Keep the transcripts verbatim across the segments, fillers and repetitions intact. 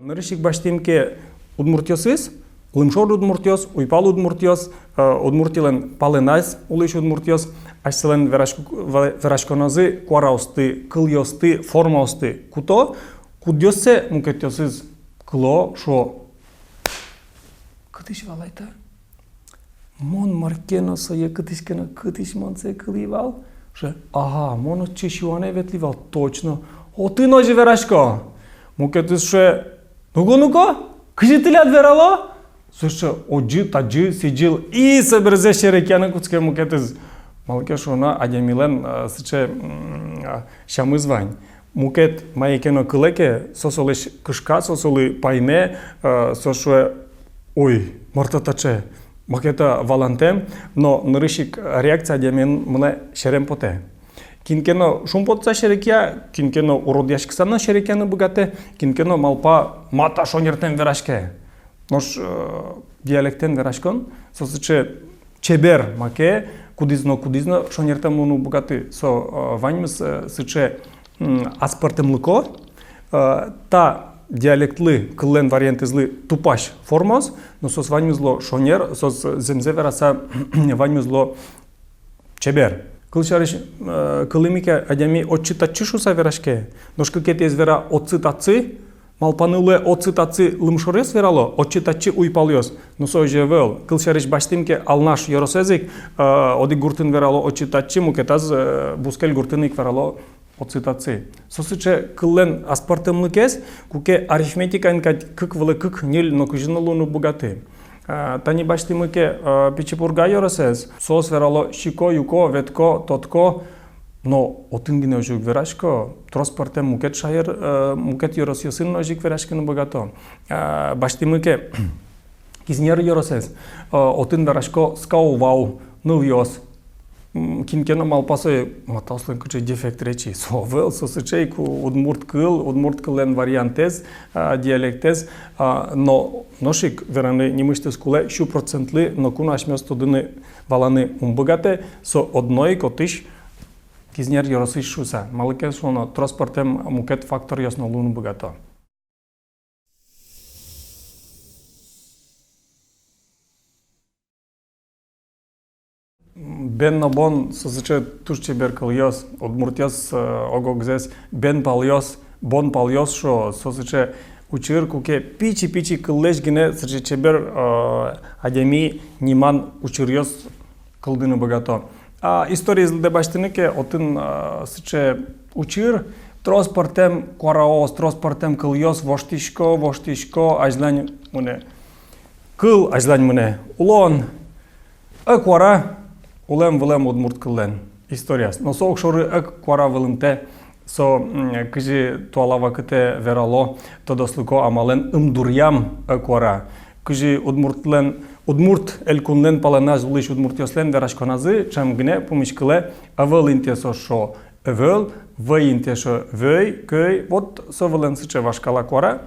Нырысь ик басьтӥм ке удмуртъёсыз, лымшор удмуртъёс, уйпал удмуртъёс, э, Удмуртилэн палэназ улӥсь удмуртъёс, асьсэлэн вераськ-, ве-, вераськоназы куараосты, кылъёсты, формаосты куто, кудъёссэ мукетъёсыз кыло, шуо: «Кытысь вал ай та? Мон мар ке но сое кытысь ке но, кытысь мон сое кылӥ вал?» Шуэ: «Ага, мон отчы сюанэ ветлӥ вал, точно. Отын озьы верасько». Мукетыз шуэ: «Ну-ка, ну-ка, кызьы тӥляд верало?» Со шуэ: «Отчы, татчы, сӥзьыл». И собере серекъяны кутске мукетыз. Малы ке шуоно, адямилэн, э, сыӵе, м, а, сямыз вань. Мукет мае ке но кылэ ке, со солэсь кышка, со солы пайме, э, со шуэ: «Ой, мар та таӵе, маке та валантэм». Но нырысь ик реакция адямилэн мынэ серем потэ. Кин ке но шумпотыса серекъя, кин ке но уродъяськыса но серекъяны быгатэ, кин ке но малпа: «Ма та шонертэм вераське». Нош, э, диалектэн вераськон со сыӵе чебер маке, кудӥз но, кудӥз но шонертэм луыны уг быгаты. Со, э, ваньмыз, э, сыӵе, м, аспӧртэмлыко, э, та диалектлы, кыллэн вариантызлы тупась формаос, но соос ваньмыз луо шонер, соос зэмзэ вераса, ваньмыз луо чебер. Кылсярысь, э, кылӥмы ке, адями отчы-татчы шуыса вераське, нош кыкетӥез вера отчы-татчы, малпаны луэ, отчы-татчы лымшоръёс верало, отчы-татчы уйпалъёс. Но со озьы ӧвӧл. Кылсярысь, басьтӥм ке Алнаш ёросэз ик, э, одӥг гуртын верало отчы-татчы, мукетаз, э, бускель гуртын ик верало отчы-татчы. Со сыӵе кыллэн аспӧртэмлыкез, куке арифметикаен кадь кык вылэ кык ньыль но кызьы но луыны уг быгаты. Э, тани басьтӥмы ке, э, Пичи Пурга ёросэз, соос верало сико, юко, ветко, тотко. Но отын гинэ озьы уг верасько, трос пӧртэм мукет шаер, э, мукет ёросъёсын но озьы ик вераськыны быгато. Э, басьтӥмы ке Кизнер ёросэз, э, отын верасько скау-вау, нылъёс. М, кин ке но малпа сое: «Ма, таослэн кыӵе дефект речи». Со ӧвӧл, со сыӵе ик удмурт кыл, удмурт кыллэн вариантэз, а, диалектэз, а, но нош ик вераны нимысьтыз кулэ, сю процентлы ноку но асьмеос тодыны, валаны ум быгатэ, со одно ик отысь, Кизнер ёросысь шуыса. Малы ке шуоно, трос пӧртэм мукет факторъёс но луыны быгато. Бен но бон — со сыӵе туж чебер кылъёс. Удмуртъёс, э, ог-огзэс бен палъёс, бон палъёс шуо. Со сыӵе учыр, куке пичи-пичи кыллэсь гинэ сыӵе чебер, э, адями ниман учыръёс кылдыны быгато. А историез лыдэ басьтыны ке, отын, э, сыӵе учыр: трос пӧртэм куараос, трос пӧртэм кылъёс воштӥсько, воштӥсько, азьлань мынэ кыл, азьлань мынэ улон. Ӧ куара улэм-вылэм удмурт кыллэн историяз. Но со огшоры ӧ куара вылымтэ, со, м, кызьы туала вакытэ верало тодослыко амалэн, ымдуръям ӧ куара. Кызьы удмуртлэн, удмурт элькунлэн палэназ улӥсь удмуртъёслэн вераськоназы ӵем гинэ пумиськылэ ӧвӧл интые со шуо ӧвӧл, вӧй интые шуо вӧй, кӧй. Вот со вылэм сыӵе вашкала куара,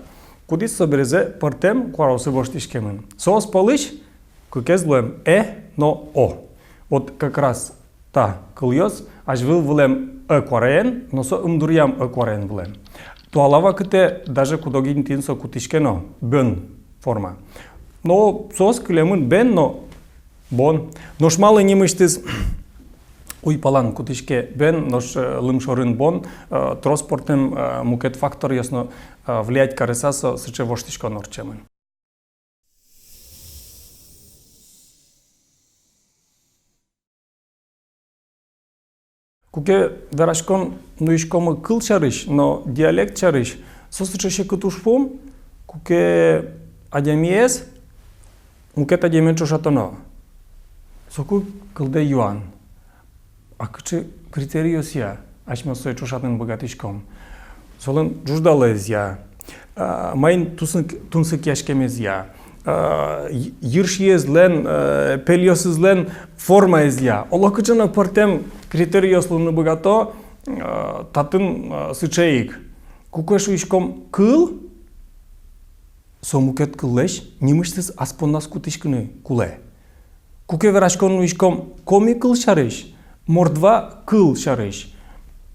кудӥз собере пӧртэм куараосы воштӥськемын. Соос пӧлысь кыкез луэм э но о. Вот как раз та кылъёс азьвыл вылэм ӧ куараен, но со ымдуръям ӧ куараен вылэм. Туала вакытэ даже куд-ог интыын со кутӥське но, бӧн форма. Но соос кылемын бен но бон. Нош малы нимысьтыз уйпалан кутӥське бен, нош, э, лымшорын бон, э, трос пӧртэм, э, мукет факторъёс но, э, влиять карыса со сыӵе воштӥськон ортчемын. Куке вераськон нуиськомы кыл сярысь но диалект сярысь, со сыӵе секыт ужпум, куке адямиез мукет адямиен ӵошатоно. Соку кылдэ юан: а кыӵе критерийёсъя асьмеос сое ӵошатыны быгатӥськом? Солэн ӝуждалаезъя, а, маин тунсык-, тунсыкъяськемезъя, а, йы-, йырсиезлэн, э, пельёсызлэн формаезъя. Оло кыӵе но пӧртэм критерийёс луыны быгато, э, татын, э, сыӵе ик. Куке шуиськом кыл, со мукет кыллэсь нимысьтыз ас понназ кутӥськыны кулэ. Куке вераськон нуиськом коми кыл сярысь, мордва кыл сярысь,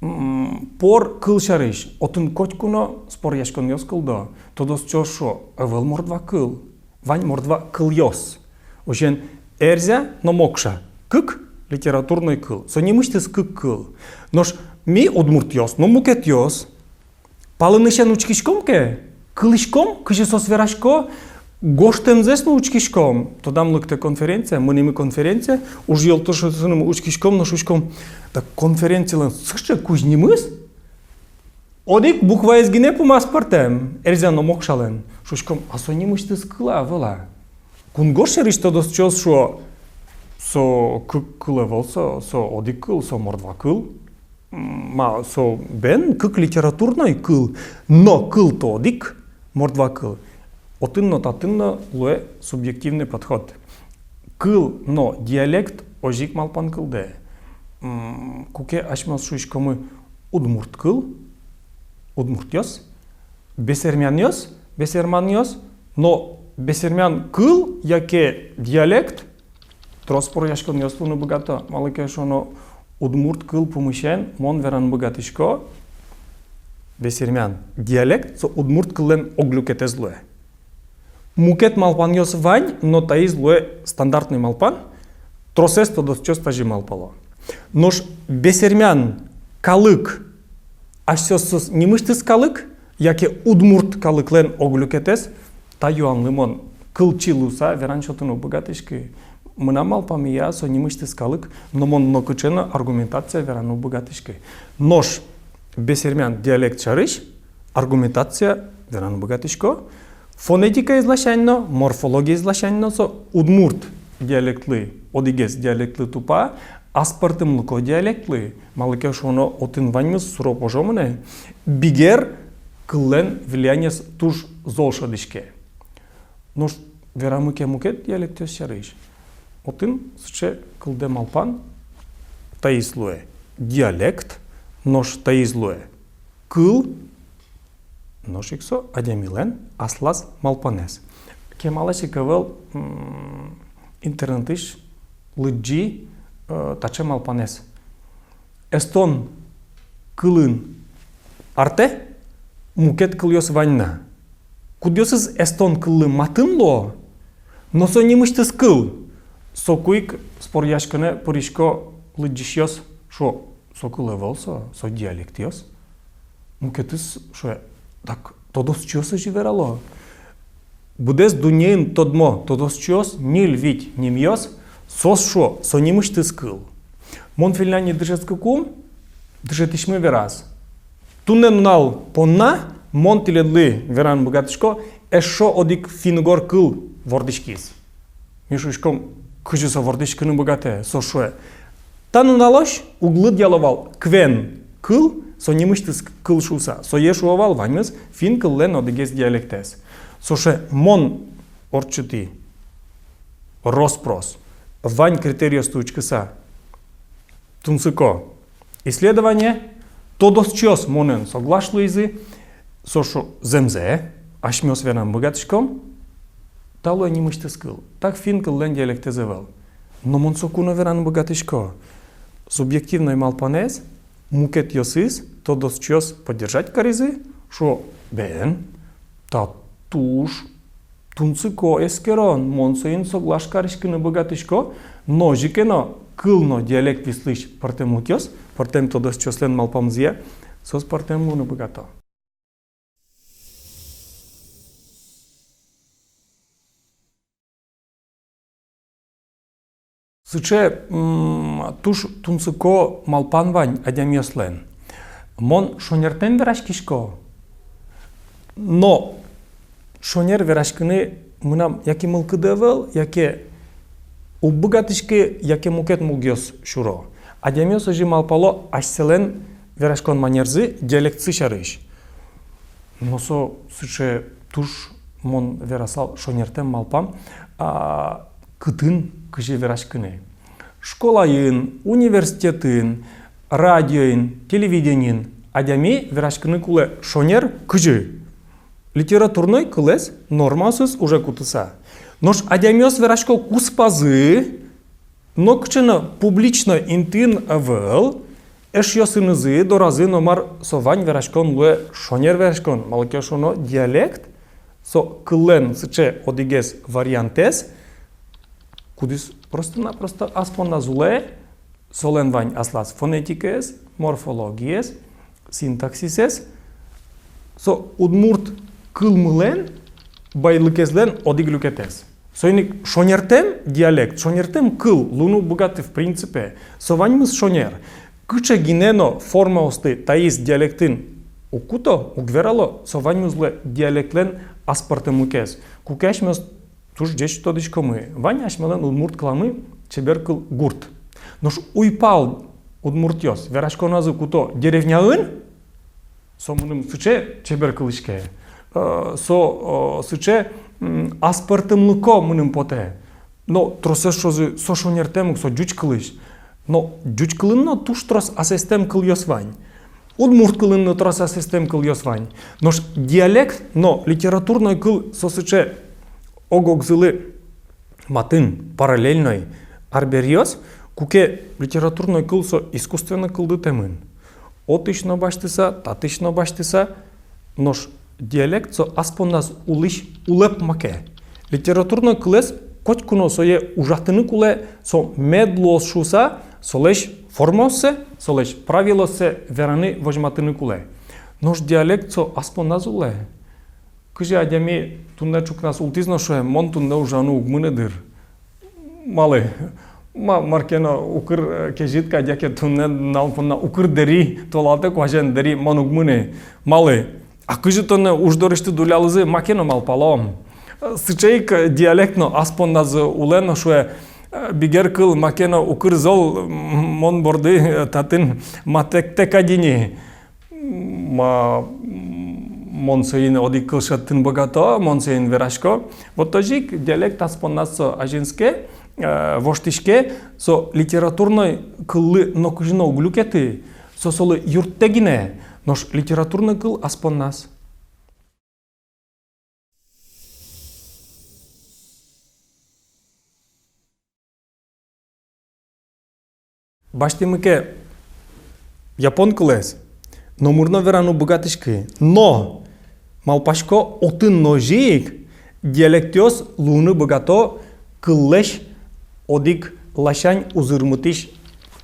М, пор кыл сярысь. Отын котьку но споръяськонъёс кылдо. Тодосчиос шуо, ӧвӧл мордва кыл. Вань мордва кылъёс. Озьыен, эрзя но мокша. Кык литературной кыл. Со нимысьтыз кык кыл. Нош ми, удмуртъёс но мукетъёс, палэнысен учкиськом ке, кылӥськом, кызьы соос верасько, гожтэмзэс но учкиськом. Тодам лыктэ конференция, мынӥмы конференция, уж ёлтошъёсыным учкиськом но шуиськом: «Так конференцилэн сыӵе кузь нимыз, одӥг букваез гинэ пумаз пӧртэм, эрзя но мокшалэн». Шуиськом: «А со нимысьтыз кыл-а, ӧвӧл-а?» Кунгож сярысь тодосчиос шуо: «Со кык кыл ӧвӧл, со, со одӥг кыл, со мордва кыл». М, ма, со бен кык литературной кыл, но кыл-то одӥг, мордва кыл. Отын но, татын но луэ субъективный подход. Кыл но диалект озьы ик малпан кылдэ. М, куке асьмеос шуиськомы удмурт кыл, удмуртъёс, бесермянъёс, бесерманъёс, но бесермян кыл яке диалект трос споръяськонъёс луыны быгато. Малы ке шуоно, удмурт кыл пумысен мон вераны быгатӥсько, бесермян диалект со удмурт кыллэн ог люкетэз луэ. Мукет малпанъёс вань, но таиз луэ стандартной малпан, тросэз тодосчиос тазьы малпало. Нош бесермян калык, асьсэос соос нимысьтыз калык, яке удмурт калыклэн ог люкетэз, та юанлы мон кылчи луыса веран сётыны уг быгатӥськы. Мынам малпамея, со нимысьтыз калык, но мон нокыӵе но аргументация вераны уг быгатӥськы. Нош бесермян диалект сярысь аргументация вераны быгатӥсько. Фонетикаез ласянь но, морфологиез ласянь но со удмурт диалектлы, одӥгез диалектлы тупа, аспӧртэмлыко диалектлы, малы ке шуоно отын ваньмыз суро-пожо мынэ, бигер кыллэн влияниез туж зол шӧдӥське. Нош верамы ке мукет диалектъёс сярысь, отын сыӵе кылдэ малпан: таиз луэ диалект, нош таиз луэ кыл, нош ик со адямилэн аслаз малпанэз. Кемалась ик ӧвӧл, м, интернетысь лыдӟи, э, таӵе малпанэз: эстон кылын артэ мукет кылъёс вань на, кудъёсыз эстон кыллы матын луо, но со нимысьтыз кыл. Соку ик споръяськонэ пырисько лыдӟисьёс, шуо: со кыл ӧвӧл со, со диалектъёс. Мукетыз шуэ: так тодосчиос озьы верало. Быдэс дуннеын тодмо тодосчиос, ньыль-вить нимъёс, соос шуо: со нимысьтыз кыл. Мон Финляндие дышетскыкум, дышетӥсьмы вераз: туннэ нунал понна мон тӥледлы вераны быгатӥсько, эшшо одӥг финн-угор кыл вордӥськиз. Ми шуиськом: кызьы со вордӥськыны быгатэ? Со шуэ: та нуналозь уг лыдъяло вал квен кыл, со нимысьтыз кыл шуыса. Сое шуо вал ваньмыз финн кыллэн одӥгез диалектэз. Со шуэ: мон ортчытӥ рос-прос, вань критериосты учкыса, тунсыко исследование, тодосчиос монэн соглаш луизы, со шуэ: зэмзэ, асьмеос вераны быгатӥськом, та луэ нимысьтыз кыл. Так финн кыллэн диалектэз ӧвӧл. Но мон соку но вераны быгатӥсько. Субъективной малпанэз мукетъёсыз тодосчиос поддержать каризы, шуо: бен, та туж тунсыко эскерон, мон соин соглаш кариськыны быгатӥсько. Но озьы ке но кыл но диалект висьтысь пӧртэм мукетъёс, пӧртэм тодосчиослэн малпамзыя, соос пӧртэм луыны быгато. Сыӵе, м, туж тунсыко малпан вань адямиослэн. Мон шонертэм вераськисько, но шонер вераськыны мынам яке мылкыды ӧвӧл, яке уг быгатӥськы, яке мукет мугъёс сюро. Адямиос озьы малпало асьсэлэн вераськон манерзы, диалектсы сярысь. Но со сыӵе туж, мон верасал, шонертэм малпам, а, кытын кызьы вераськыны. Школаын, университетын, радиоын, телевидениын адями вераськыны кулэ шонер кызьы? Литературной кылэз, нормаосыз уже кутыса. Нош адямиос верасько куспазы, нокыӵе но публично интыын ӧвӧл, эшъёсынызы, доразы номыр со вань вераськон луэ шонер вераськон, малы ке шуоно диалект со кыллэн сыӵе одӥгез вариантэз, кудӥз просто-напросто ас понназ улэ, солэн вань аслаз фонетикаез, морфологиез, синтаксисэз, со удмурт кылмылэн, байлыкезлэн одӥг люкетэз. Соин ик шонертэм диалект, шонертэм кыл луыны быгатэ, в принципе, со ваньмыз шонер. Кыӵе гинэ но формаосты таиз диалектын уг куто, уг верало, со ваньмыз луэ диалектлэн аспӧртэмлыкез. Куке асьмеос туж ӟеч тодӥськомы, вань асьмелэн удмурт кыламы чебер кыл гурт. Нош уйпал удмуртъёс вераськоназы куто деревняын, со мыным сыӵе чебер кылӥське, э, со, э, сыӵе, м, аспӧртэмлыко мыным потэ. Но тросэз шуозы, со шонертэм ук, со ӟуч кылысь. Но ӟуч кылын но туж трос асэстэм кылъёс вань. Удмурт кылын но трос асэстэм кылъёс вань. Нош диалект но литературной кыл со сыӵе ог-огзылы матын, параллельной арбериос, куке литературной кыл со искусственно кылдытэмын. Отысь но басьтыса, татысь но басьтыса, нош диалект со ас понназ улӥсь улэп маке. Литературной кылэз котьку но сое ужатыны кулэ, со мед луоз шуыса, солэсь формаоссэ, солэсь правилооссэ вераны, возьматыны кулэ. Нош диалект со ас понназ улэ. Кызьы адями туннэ ӵукназ ултӥз но шуэ: мон туннэ ужаны уг мыны, дыр. Малы? Ма, мар ке но укыр, э, кезьыт кадь, яке туннэ нунал понна укыр дэри, толалтэ куазен дэри, мон уг мыны. Малы? А кызьы тонэ уж дорысьтыд улялӥзы, маке но малпалом. Э, сыӵе ик, э, диалект но ас понназ улэ но шуэ: э, бигер кыл, маке но укыр зол, м, мон борды, э, татын матэктэ кадь ини. Ма, м, мон соин одӥг кыл шедьтыны быгато, мон соин верасько. Вот озьы ик диалект ас понназ со азинске, э, воштӥське, со литературной кыллы нокызьы но уг люкеты, со солы юрттэ гинэ, нош литературной кыл ас понназ. Басьтӥмы ке япон кылэз, номыр но вераны уг быгатӥськы. Но, малпасько, отын но озьы ик диалектъёс луыны быгато кыллэсь одӥг ласянь узырмытӥсь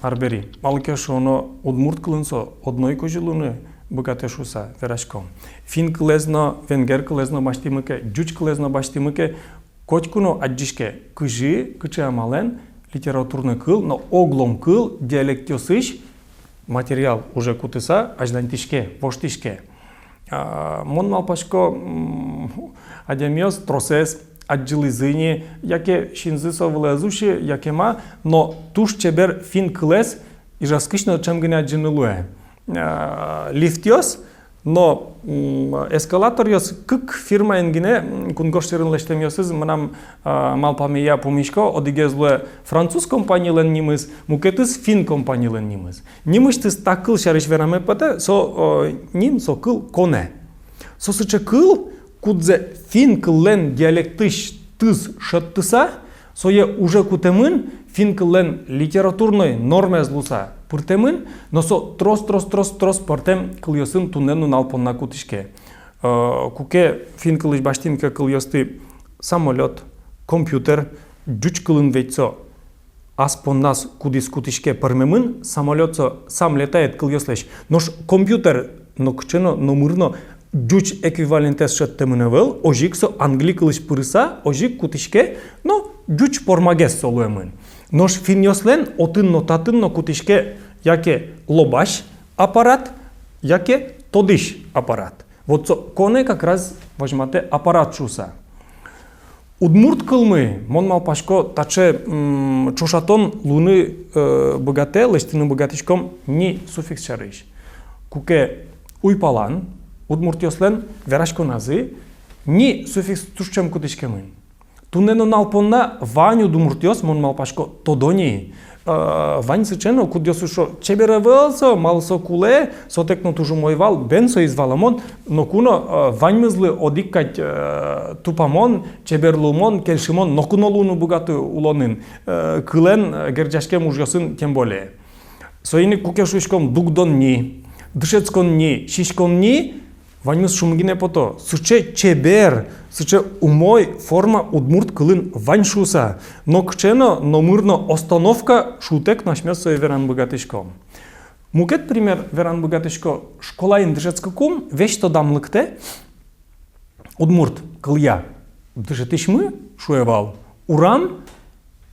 арбери. Малы ке шуоно, удмурт кылын со одно ик озьы луыны быгатэ шуыса вераськом. Финн кылэз но, венгер кылэз но басьтӥмы ке, ӟуч кылэз но басьтӥмы ке, котьку но адӟиське, кызьы, кыӵе амалэн литературной кыл но оглом кыл диалектъёсысь материал уже кутыса азьланьтӥське, воштӥське. А, мон малпасько, м, адямиос тросэз адӟылӥзы ини, яке синзы со вылэ ӧз усьы, яке ма, но туж чебер финн кылэз Ижевскысь но ӵем гинэ адӟыны луэ. А, лифтъёс но, м, эскалаторъёс кык фирмаен гинэ, м, кунгож сьӧрын лэсьтэмъёсыз мынам, а, малпамея пумисько, одӥгез луэ француз компанилэн нимыз, мукетыз финн компанилэн нимыз. Нимысьтыз та кыл сярысь вераме потэ, со, о, ним, со кыл конэ. Со сыӵе кыл, кудзэ финн кыллэн диалектысьтыз шедьтыса, сое уже кутэмын, финн кыллэн литературной нормаез луыса пыртэмын, но со трос, трос, трос, трос пӧртэм кылъёсын туннэ нунал понна кутӥське. Э, куке финн кылысь басьтӥм ке кылъёсты самолёт, компьютер, ӟуч кылын ведь со ас понназ кудӥз кутӥське пӧрмемын, самолёт со сам летает кылъёслэсь. Нош компьютер но кыӵе но, номыр но ӟуч эквивалентэз шедьтэмын ӧвӧл, озьы ик со англи кылысь пырыса, озьы ик кутӥське, но ӟуч пормагес со луэмын. Нош финнъёслэн отын но татын но кутӥське яке лобась аппарат, яке тодӥсь аппарат. Вот со конэ как раз возьматэ аппарат шуыса. Удмурт кылмы, мон малпасько, таӵе, м, ӵошатон луыны, э, быгатэ, лэсьтыны быгатӥськом ни суффикс сярысь. Куке уйпалан удмуртъёслэн вераськоназы ни суффикс туж ӵем кутӥськемын. Туннэ нунал понна вань удмуртъёс, мон малпасько, тодо ни. Э, вань сыӵе но, кудъёсыз шуо: чебер ӧвӧл со, малы со кулэ, сотэк но туж умой вал, бен, соиз валамон, ноку но, э, ваньмызлы одӥг кадь, э, тупамон, чебер луымон, кельшымон ноку но луыны уг быгаты улонын, э, кылэн, э, герӟаськем ужъёсын тем более. Соин ик куке шуиськом дугдонни, дышетсконни, сиськонни, ваньмыз шумы гинэ пото. Сыӵе чебер, сыӵе умой форма удмурт кылын вань шуыса. Нокыӵе но, номыр но остановка шуытэк но асьмеос сое вераны быгатӥськом. Мукет пример вераны быгатӥсько. Школаын дышетскыкум, весь тодам лыктэ удмурт кылъя. Дышетӥсьмы шуэ вал: урам,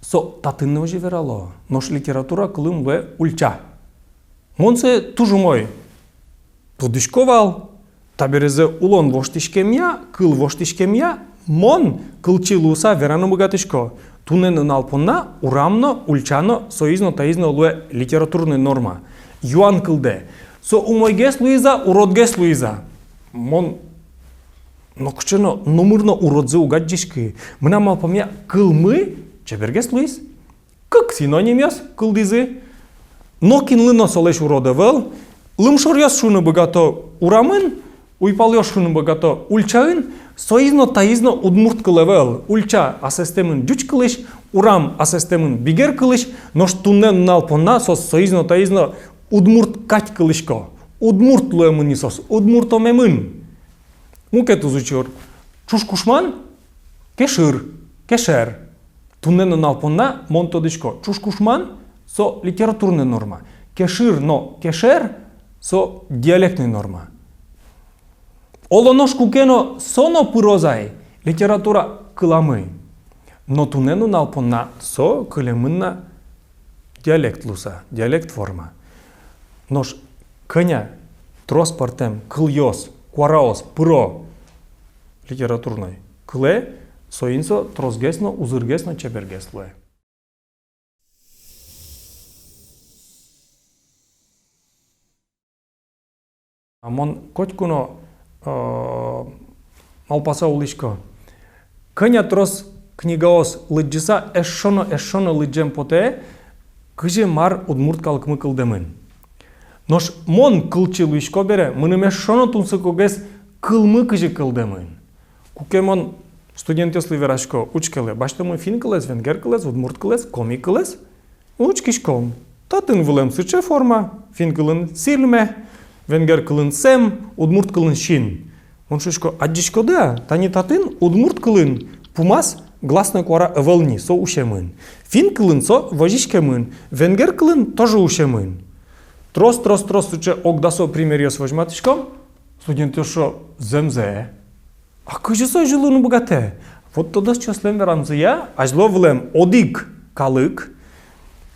со татын но озьы верало, нош литература кылын луэ ульча. Мон сое туж умой тодӥсько вал, таберезэ улон воштӥськемъя, кыл воштӥськемъя, мон кылчи луыса вераны быгатӥсько. Туннэ нунал понна урам но, ульча но, соиз но, таиз но луэ литературной норма. Юан кылдэ: со умойгес луиз-а, уродгес луиз-а? Мон нокыӵе но номыр но уродзэ уг адӟиськы. Мынам малпамъя, кылмы чебергес луиз. Кык синонимъёс кылдӥзы. Нокинлы но солэсь урод ӧвӧл. Лымшоръёс шуыны быгато урамын, уйпалъёс шуыны быгато ульчаын. Соиз но, таиз но удмурт кыл ӧвӧл. Ульча асэстэмын ӟуч кылысь, урам асэстэмын бигер кылысь, нош туннэ нунал понна соос соиз но, таиз но удмурт кадь кылӥсько. Удмурт луэмын ини соос, удмуртомемын. Мукетыз учыр. Чушкушман, кешыр, кешер. Туннэ нунал понна мон тодӥсько: чушкушман — со литературной норма, кешыр но кешер — со диалектной норма. Оло нош куке но со но пыроз ай литература кыламы. Но туннэ нунал понна со кылемын на диалект луыса, диалект форма. Нош кӧня трос пӧртэм кылъёс, куараос пыро литературной кылэ, соин со тросгес но, узыргес но, чебергес луэ. А мон котьку но, э, малпаса улӥсько. Кӧня трос книгаос лыдӟыса, эшшо но, эшшо но лыдӟем потэ, кызьы мар удмурт калыкмы кылдэмын. Нош мон кылчи луисько бере, мыным эшшо но тунсыкогес кылмы кызьы кылдэмын. Куке мон студентъёслы верасько: учкелэ, басьтомы финн кылэз, венгер кылэз, удмурт кылэз, коми кылэз. Учкиськом. Татын вылэм сыӵе форма: финн кылын сильме, венгер кылын сэм, удмурт кылын син. Мон шуисько: адӟиськоды-а, тани татын удмурт кылын пумаз гласной куара ӧвӧл ни, со усемын. Финн кылын со возиськемын, венгер кылын тоже усемын. Трос, трос, трос сыӵе ог-дасо примеръёс возьматӥськом. Студентъёс шуо: зэмзэ. А кызьы со озьы луыны быгатэ? Вот тодосчиослэн верамзыя, азьло вылэм одӥг калык,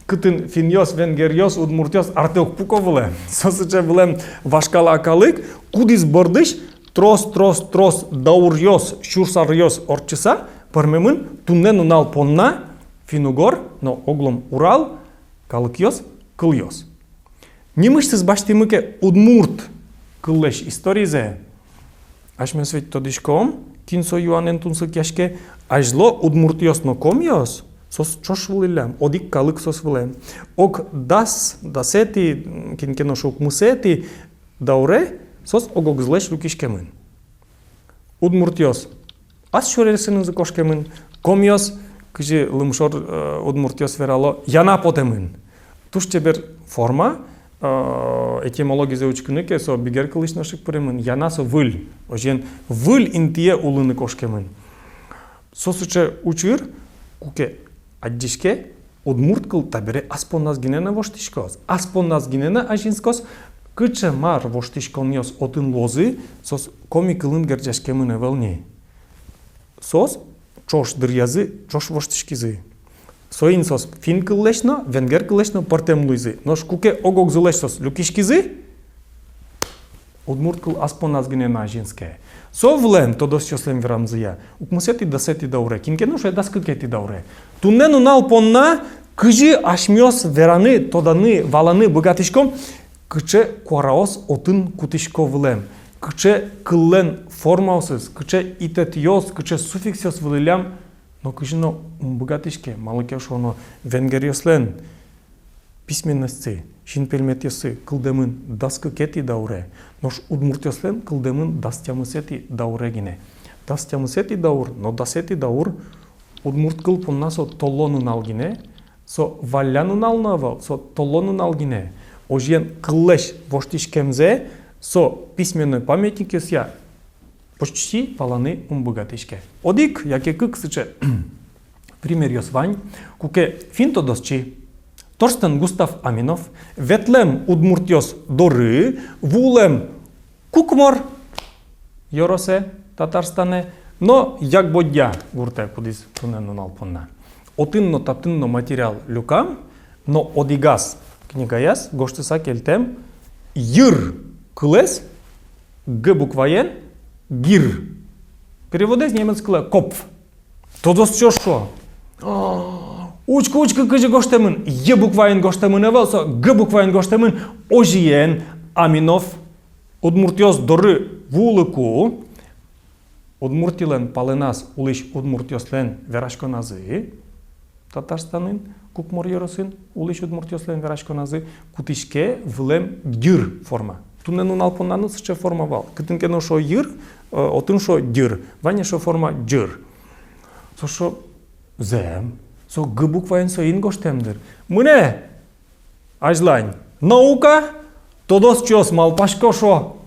кытын финнъёс, венгеръёс, удмуртъёс артэ уг пуко вылэм. Со сыӵе вылэм вашкала калык, кудӥз бордысь трос, трос, трос дауръёс, сюрс аръёс ортчыса, пӧрмемын туннэ нунал понна финн-угор но оглом урал калыкъёс, кылъёс. Нимысьтыз басьтӥмы ке удмурт кыллэсь историзэ, асьмеос ведь тодӥськом, кин со юанэн тунсыкъяське. Азьло удмуртъёс но комиос, соос ӵош вылӥллям, одӥг калык соос вылэм. Ог дас, дасэтӥ, м, кин ке но шуэ, укмысэтӥ дауре соос ог-огзылэсь люкиськемын. Удмуртъёс ас сюресынызы кошкемын, комиос, кызьы лымшор, э, удмуртъёс верало, яна потэмын. Туж чебер форма, э, этимологизэ учкыны ке, со бигер кылысь нош ик пыремын. Яна — со выль. Озьыен, выль интые улыны кошкемын. Со сыӵе учыр, куке адӟиське, удмурт кыл табере ас понназ гинэ но воштӥськоз. Ас понназ гинэ но азинскоз. Кыӵе мар воштӥськонъёс отын луозы, соос коми кылын герӟаськемын ӧвӧл ни. Соос ӵош дыръязы, ӵош воштӥськизы. Соин соос финн кыллэсь но, венгер кыллэсь но пӧртэм луизы. Нош куке ог-огзылэсь соос люкиськизы, удмурт кыл ас понназ гинэ но азинске. Со вылэм, тодосчиослэн верамзыя, укмысэтӥ, дасэтӥ дауре, кин ке но шуэ, дас кыкетӥ дауре. Туннэ нунал понна кызьы асьмеос вераны, тоданы, валаны быгатӥськом, кыӵе куараос отын кутӥсько вылэм, кыӵе кыллэн формаосыз, кыӵе итэтъёс, кыӵе суффиксъёс вылӥллям, но кызьы но ум быгатӥське, малы ке шуоно, венгеръёслэн письменностьсы, синпельметъёссы кылдэмын дас кыкетӥ дауре, нош удмуртъёслэн кылдэмын дас тямысэтӥ дауре гинэ. Дас тямысэтӥ даур но дасэтӥ даур удмурт кыл понна со толон нунал гинэ, со валлян нунал но ӧвӧл, со толон нунал гинэ. Озьыен, кыллэсь воштӥськемзэ со письменной памятникъёсъя почти валаны ум быгатӥське. Одӥг яке кык сыӵе примеръёс вань, куке финн тодосчи, торстэн Густав Аминов, ветлэм удмуртъёс доры, вуылэм Кукмор ёросэ, Татарстанэ, но Ягбодья гуртэ, кудӥз туннэ нунал понна. Отын но, татын но материал люкам, но одӥгаз книгаяз гожтыса кельтэм йыр кылэз, г букваен, гир. Переводэз немец кылэ копф. Тодосчиос шуо: «А, учкы, учкы, кызьы гожтэмын, й букваен гожтэмын ӧвӧл, со г букваен гожтэмын». Озьыен, Аминов удмуртъёс доры вуылыку, Удмуртилэн палэназ улӥсь удмуртъёслэн вераськоназы, Татарстанын, Кукмор ёросын улӥсь удмуртъёслэн вераськоназы кутӥське вылэм дьыр форма. Туннэ нунал понна но сыӵе форма вал. Кытын ке но шуо йыр, э, отын шуо дьыр. Вань эшшо форма ӟыр. Со шуо: «Зэм, со г букваен соин гожтэм, дыр». Мынэ азьлань наука, тодосчиос малпасько, шуо.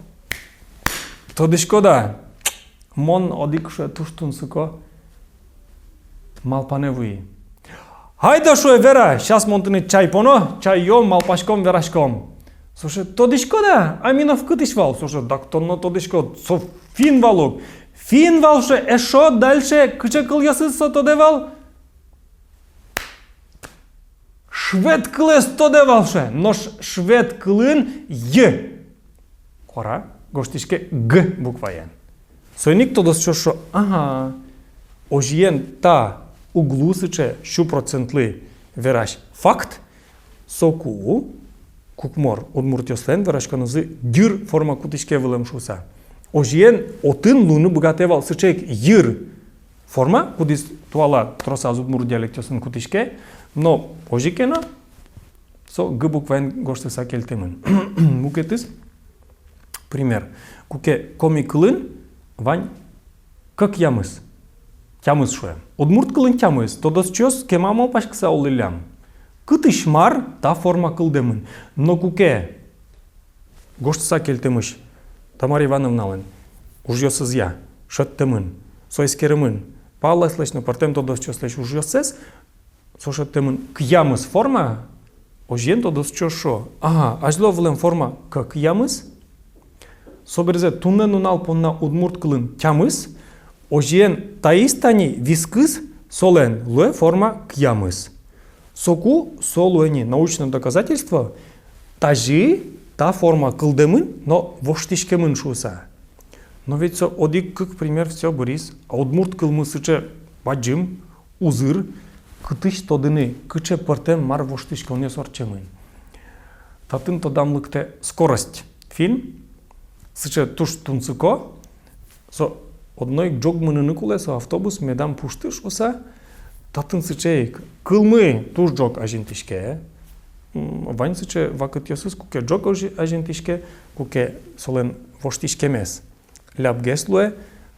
Тодӥськод-а, мон одӥг, шуэ, туж тунсыко малпанэ вуи. «Айда, — шуэ, — вера, сейчас мон тыныд чай поно, чай юом, малпаськом, вераськом». Со шуэ: «Тодӥськод-а, Аминов кытысь вал?» Со шуэ: «Дак тон но тодӥськод, со финн вал ук». «Финн вал, — шуэ, — эшшо дальше кыӵе кылъёсыз со тодэ вал?» «Швед кылэз тодэ вал, — шуэ, — нош швед кылын й куара гожтӥське г букваен». Соин ик тодосчиос шуо: «Ага, озьыен, та уг луы сыӵе сю процентлы верась факт, соку Кукмор удмуртъёслэн вераськоназы дьыр форма кутӥське вылэм шуыса. Озьыен, отын луыны быгатэ вал сыӵе ик йыр форма, кудӥз туала тросаз удмурт диалектъёсын кутӥське, но озьы ке но со г букваен гожтыса кельтэмын». Мукетыз пример. Куке коми кылын вань кӧкъямыс. Тямыс шуэм. Удмурт кылын тямыс. Тодосчиос кема малпаськыса улӥллям, кытысь мар та форма кылдэмын. Но куке гожтыса кельтэмысь Тамара Ивановналэн ужъёсызъя шедьтэмын, со эскеремын Палласлэсь но пӧртэм тодосчиослэсь ужъёссэс, со шедьтэмын кьямыс форма, озьыен тодосчиос шуо: «Ага, азьло вылэм форма кӧкъямыс, собере туннэ нунал понна удмурт кылын тямыс, озьыен таиз тани вискыз, солэн луэ форма кьямыс. Соку со луэ ни научное доказательство, тазьы та форма кылдэмын но воштӥськемын шуыса». Но ведь со одӥг-кык пример всё быриз, а удмурт кылмы сыӵе бадӟым, узыр, кытысь тодыны, кыӵе пӧртэм мар воштӥськонъёс ортчемын. Татын тодам лыктэ скорость. Финн сыӵе туж тунсыко, со одно ик ӝог мыныны кулэ, со автобус медам пушты шуыса. Татын сыӵе ик кылмы туж ӝог азинтӥське. М, вань сыӵе вакытъёсыз, куке ӝог озьы азинтӥське, куке солэн воштӥськемез лябгес луэ,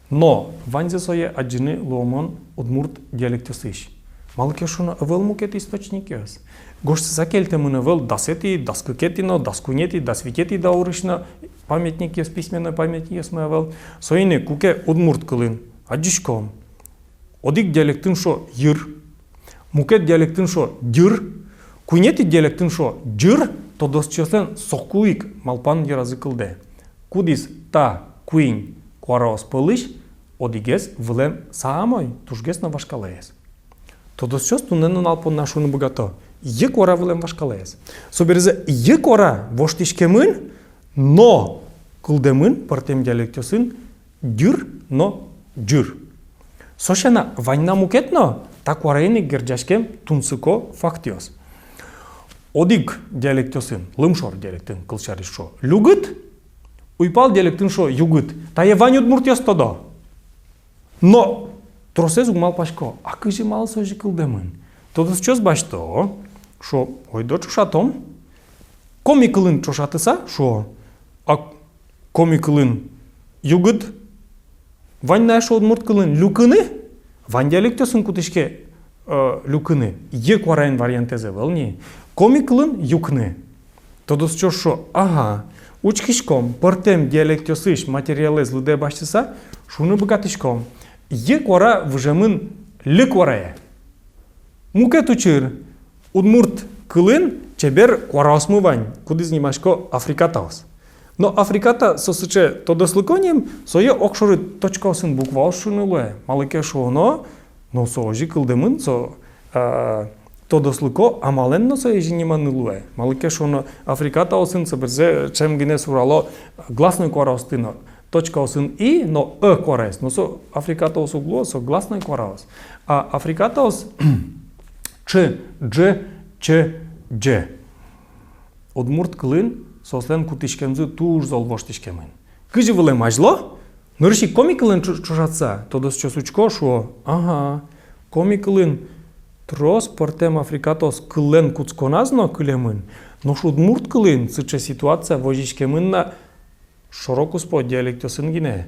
но ваньзэ сое адӟыны луомон удмурт диалектъёсысь. Малы ке шуоно, ӧвӧл мукет источникъёс. Гожтыса кельтэмын ӧвӧл дасэтӥ, дас кыкетӥ но, дас куинетӥ, дас витетӥ даурысь но памятникъёс, письменной памятникъёсмы ӧвӧл. Соин ик, куке удмурт кылын адӟиськом, одӥг диалектын шуо йыр, мукет диалектын шуо дьыр, куинетӥ диалектын шуо ӟыр, тодосчиослэн соку ик малпан йыразы кылдэ, кудӥз та куинь куараос пӧлысь одӥгез вылэм самой тужгес но вашкалаез. Тодосчиос туннэ нунал понна шуыны быгато: йы куара вылэм вашкалаез. Собере йы куара воштӥськемын но кылдэмын пӧртэм диалектъёсын дьыр но ӟыр. Со сяна, вань на мукет но та куараен ик герӟаськем тунсыко фактъёс. Одӥг диалектъёсын, лымшор диалектын, кылсярысь, шуо люгыт, уйпал диалектын шуо югыт. Тае вань удмуртъёс тодо. Но тросэз уг малпасько, а кызьы, малы со озьы кылдэмын. Тодосчиос басьто, шуо, ойдо ӵошатом. Коми кылын ӵошатыса, шуо, а коми кылын югыт вань на, шуо, удмурт кылын люкыны, вань диалектъёсын кутӥське, э, люкыны, йы куараен вариантэз ӧвӧл ни, коми кылын юкны. Тодосчиос шуо: ага, учкиськом, пӧртэм диалектъёсысь материалэз лыдэ басьтыса, шуыны быгатӥськом: йы куара выжемын льы куарае. Мукет учыр: удмурт кылын чебер куараосмы вань, кудӥз нимасько африкатаос. Но африката со сыӵе тодослыко ним, сое огшоры точкаосын букваос шуыны луэ, малы ке шуоно, но со озьы кылдэмын, со, а, тодослыко амалэн но сое озьы ниманы луэ. Малы ке шуоно, африкатаосын собере ӵем гинэ сурало гласной куараосты но, точкаосын и но ӧ куараез. Но со африкатаос уг луо, со гласной куараос. А африкатаос ч, дж, ч, дж. Удмурт кылын соослэн кутӥськемзы туж зол воштӥськемын. Кызьы вылэм азьло, нырысь ик коми кылын ӵо-, ӵошатыса, тодосчиос учко, шуо: ага, коми кылын трос пӧртэм африкатаос кыллэн кутсконаз но кылемын, нош удмурт кылын сыӵе ситуация возиськемын на шоро-куспо диалектъёсын гинэ.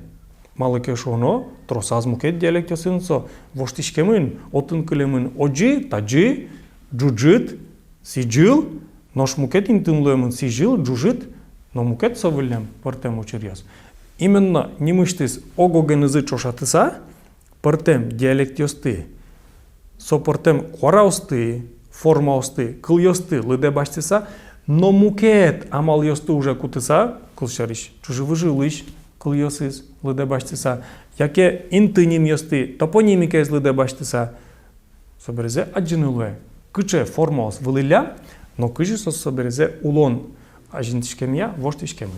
Малы ке шуоно, тросаз мукет диалектъёсын со воштӥськемын, отын кылемын оӟы, таӟы, ӝужыт, сӥӟыл, нош мукет интыын луэмын сӥзьыл, ӝужыт, но мукет со выллем пӧртэм учыръёс. Именно нимысьтыз ог-огенызы ӵошатыса, пӧртэм диалектъёсты, со пӧртэм куараосты, формаосты, кылъёсты лыдэ басьтыса, но мукет амалъёсты уже кутыса, кылсярысь, чыжы-выжы улӥсь кылъёсыз лыдэ басьтыса, яке инты нимъёсты, топонимикаез лыдэ басьтыса, соберезэ адӟыны луэ, кыӵе формаос вылӥллям, но кызьы со соберезэ улон азинтӥськемъя воштӥськемын.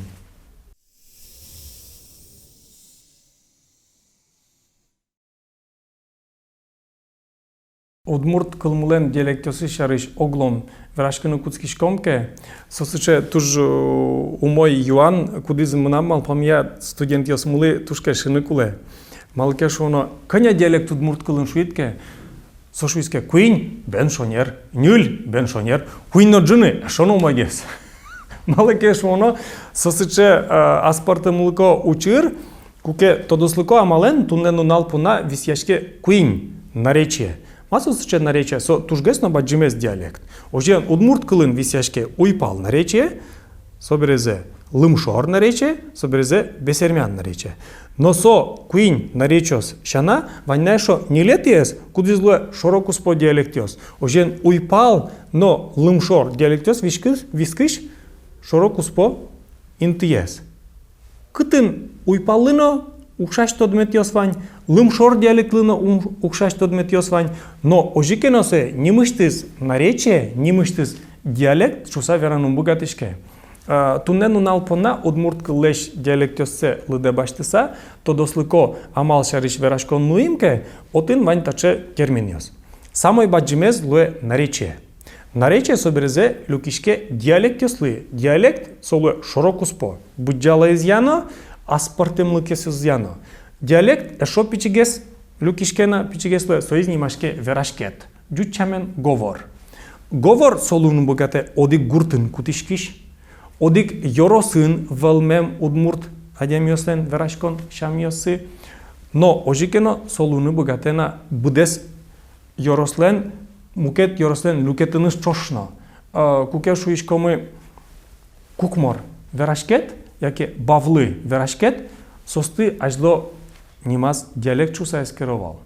Удмурт кылмылэн диалектъёсыз сярысь оглом вераськыны кутскиськом ке, со сыӵе туж, э, умой юан, кудӥз, мынам малпамъя, студентъёсмылы туж кельшыны кулэ. Малы ке шуоно, кӧня диалект удмурт кылын шуид ке, со шуиз ке: куинь — бен шонер, ньыль — бен шонер, куинь но ӝыны — эшшо но умойгес. Малы ке шуоно, со сыӵе, э, аспӧртэмлыко учыр, куке тодослыко амалэн туннэ нунал понна висъяське куинь наречие. Ма со сыӵе наречие? Со тужгес но бадӟымез диалект. Озьыен, удмурт кылын висъяське уйпал наречие, соберезэ лымшор наречие, соберезэ бесермян наречие. Но со куинь наречиос сяна вань на эшшо ньылетӥез, кудӥз луэ шоро-куспо диалектъёс. Озьыен, уйпал но лымшор диалектъёс виськы-, вискысь шоро-куспо интыез. Кытын уйпаллы но укшась тодметъёс вань, лымшор диалектлы но ум-, укшась тодметъёс вань, но озьы ке но сое нимысьтыз наречие, нимысьтыз диалект шуыса вераны ум быгатӥське. Э, туннэ нунал понна удмурт кыллэсь диалектъёссэ лыдэ басьтыса, тодослыко амал сярысь вераськон нуим ке, отын вань таӵе терминъёс. Самой бадӟымез луэ наречие. Наречие соберезэ люкиське диалектъёслы. Диалект со луэ шоро-куспо быдӟалаезъя но, аспӧртэмлыкъёсызъя но. Диалект эшшо пичигес люкиське на, пичигес луэ, соиз нимаське вераськет. Ӟуч сямен говор. Говор со луыны быгатэ одӥг гуртын кутӥськись, одӥг ёросын вӧлмем удмурт адямиослэн вераськон сямъёссы. Но озьы ке но со луыны быгатэ на быдэс ёрослэн, мукет ёрослэн люкетыныз ӵош но. Э, куке шуиськомы кукмор вераськет яке бавлы вераськет, соосты азьло нимаз диалект шуыса эскеро вал.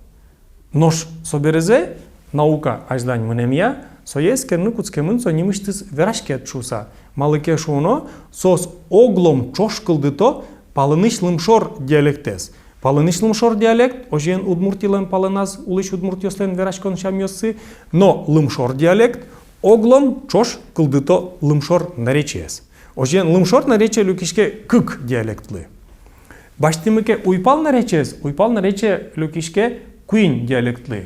Нош соберезэ наука азьлань мынэмъя, сое эскерыны кутскемын со нимысьтыз вераськет шуыса. Малы ке шуоно, соос оглом ӵош кылдыто палэнысь лымшор диалектэз. Палэнысь лымшор диалект, озьыен, Удмуртилэн палэназ улӥсь удмуртъёслэн вераськон сямъёссы, но лымшор диалект оглом ӵош кылдыто лымшор наречиез. Озьыен, лымшор наречие люкиське кык диалектлы. Басьтӥмы ке уйпал наречиез, уйпал наречие люкиське куинь диалектлы.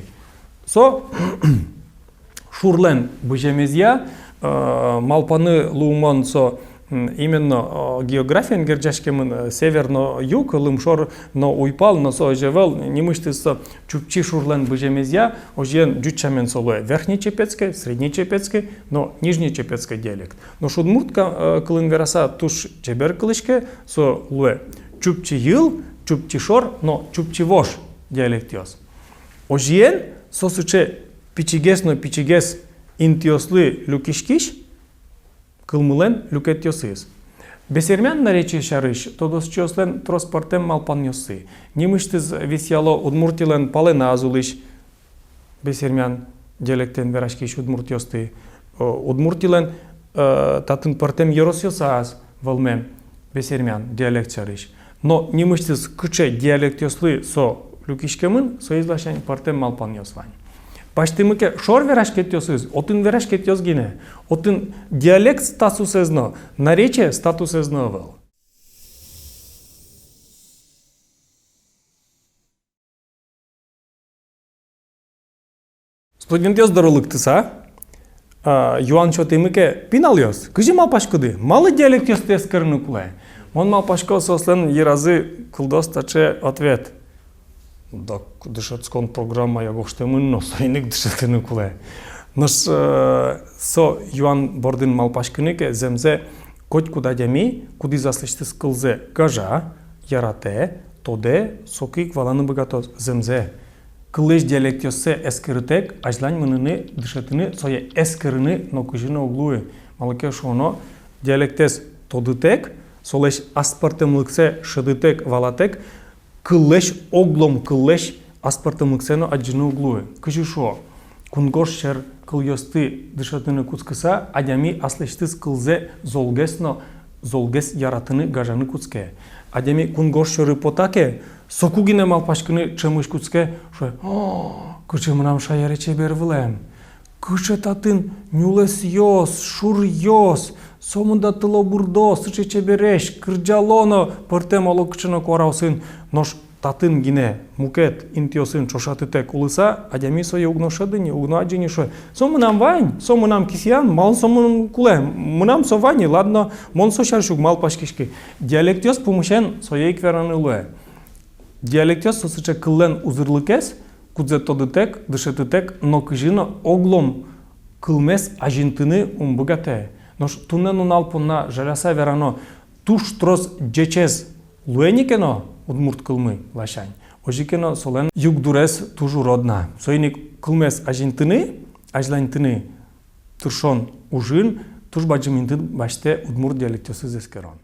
Со шурлэн быземезъя, э, малпаны луымон со, м, именно, э, географиен герӟаськемын, э, север но юг, лымшор но уйпал, но со озьы ӧвӧл, нимысьтыз со Чупчи шурлэн быземезъя, озьыен, ӟуч сямен со луэ Верхнечепецкой, Среднечепецкой но Нижнечепецкой диалект. Нош удмурт ка-, э, кылын вераса, туж чебер кылӥське, со луэ Чупчи йыл, Чупчи шор но Чупчи вож диалектъёс. Озьыен, со сыӵе пичигес но пичигес интыослы люкиськись, Кылмылэн люкетъёсыз. Бесермян наречие сярысь тодосчиослэн трос пӧртэм малпанъёссы. Нимысьтыз висъяло Удмуртилэн палэназ улӥсь бесермян диалектэн вераськись удмуртъёсты, э, Удмуртилэн, э, татын пӧртэм ёросъёсаз вӧлмем бесермян диалект сярысь. Но нимысьтыз кыӵе диалектъёслы со люкиськемын, соиз ласянь пӧртэм малпанъёс вань. Басьтӥмы ке шор вераськетъёсыз, отын вераськетъёс гинэ, отын диалект статусэз но, наречие статусэз но ӧвӧл. Студентъёс доры лыктыса, а, юан сётӥмы ке: пиналъёс, кызьы малпаськоды, малы диалектъёсты эскерыны кулэ? Мон малпасько, соослэн йыразы кылдоз таӵе ответ: дак дышетскон программая гожтэмын но, соин ик дышетыны кулэ. Нош, э, со юан бордын малпаськыны ке, зэмзэ котькуд адями, кудӥз аслэсьтыз кылзэ гажа, яратэ, тодэ, соку ик валаны быгатоз зэмзэ. Кыллэсь диалектъёссэ эскерытэк, азьлань мыныны, дышетыны сое эскерыны нокызьы но уг луы. Малы ке шуоно, диалектэз тодытэк, солэсь аспӧртэмлыксэ шӧдытэк, валатэк, кыллэсь, оглом кыллэсь аспӧртэмлыксэ но адӟыны уг луы. Кызьы шуо, кунгож сьӧр кылъёсты дышетыны кутскыса, адями аслэсьтыз кылзэ золгес но золгес яратыны, гажаны кутске. Адями кунгож сьӧры пота ке, соку гинэ малпаськыны ӵемысь кутске, шуэ: «О, кыӵе мынам шаере чебер вылэм! Кыӵе татын нюлэсъёс, шуръёс, сомында тылобурдо, сыӵе чебересь, кырӟало но пӧртэм оло кыӵе но куараосын». Нош татын гинэ мукет интыосын ӵошатытэк улыса, адями сое уг но шӧды ни, уг но адӟы ни, шуэ: «Со мынам вань, со мынам кисыян, малы со мыным кулэ, мынам со вань ини, ладно, мон со сярысь уг малпаськиськы». Диалектъёс пумысен сое ик вераны луэ. Диалектъёс — со сыӵе кыллэн узырлыкез, кудзэ тодытэк, дышетытэк, нокызьы но оглом кылмес азинтыны ум быгатэ. Нош туннэ нунал понна, жаляса верано, туж трос ӟечез луэ ни ке но удмурт кылмы ласянь, озьы ке но солэн югдурез туж урод на. Соин ик кылмес азинтыны, азьланьтыны тыршон ужын туж бадӟым инты басьтэ удмурт диалектъёсыз эскерон.